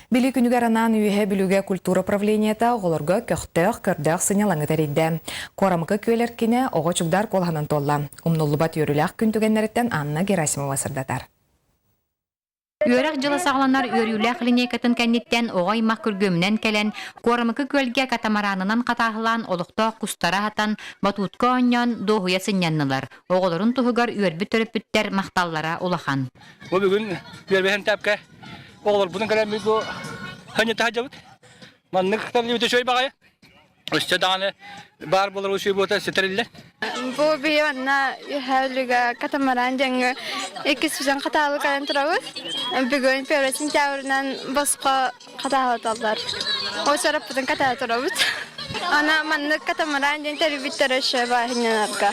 Билии күнүгэр анаан Үөһээ Бүлүүгэ культура управлениета оҕолорго көхтөөх, көрдөөх сынньалаҥы тэрийдэ. Куорамыкы күөл эркинэ оҕо чугдаар куолаһынан туолла. Умнуллубат үөрүүлээх күн түгэннэриттэн Анна Герасимова сырдатар. Үөрэх дьыла саҕаланар үөрүүлээх линейкатын кэнниттэн оҕо аймах күргүөмүнэн кэлэн, Куорамыкы күөлгэ катамаранынан хатааһылаан олохтоох кустары аһатан, батутка оонньоон дуоһуйа сынньаннылар. Оҕолорун туһугар үөрбүт төрөппүттэр махталлара улахан. Бу бүгүн үөрбэһэн тапка оҕолорбутун кэлэммит бу ханньата сылдьабыт. Маннык тэриллибит үчүгэй баҕайы. Өссө даҕаны баар буолар үчүгэй буота ситэриллэр. Бу биһи манна үһэ үлүгэ катамаран диэҥҥэ иккис сүзэн хатаалы кэлэн турабыт. Бүгүн 1 сентябрынан босхо хатаалаталлар. Ол сараппытын катаа турабыт. Ана маннык катамаран диэн тэрийбиттэрэ өссө бааһынньанарга.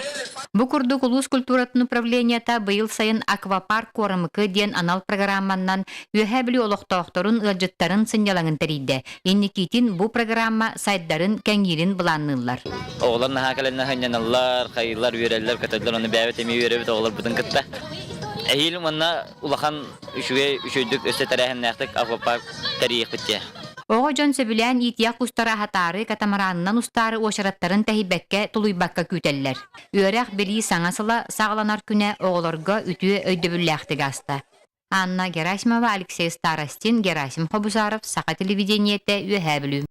Бу курдук улуус культуратын управлениета быйыл сайын аквапарк Куорамыкы диэн анал программаннан Үөһээ Бүлүү олохтоохторун, ыалдьыттарын сынньалаҥын тэрийдэ. Инникитин бу программа сайдарын, кэҥиирин былаанныыллар. Оҕолор наһаа кэлэннэ сынньаналлар, хайыылар, үөрэллэр, көтөллөр, ону бэйэбит эмиэ үөрэбит оҕолорбутун кытта. Эһиил уонна улахан үчүгэй үчүгэйдик өссө тэрээһиннээхтик аквапарк тэрийиэхпит диэ. Оҕо дьон сөбүлээн иитиэх кустары аһатаары, катамаранынан устаары уочараттарын тэһийбэккэ, тулуйбакка күүтэллэр. Үөрэх, билии саҥа сыла саҕаланар күнэ оҕолорго үтүө өйдөбүллээхтик ааста. Анна Герасимова, Алексей Старостин, Герасим Хобусаров, Саха телевидениетэ, Үөһээ Бүлүү.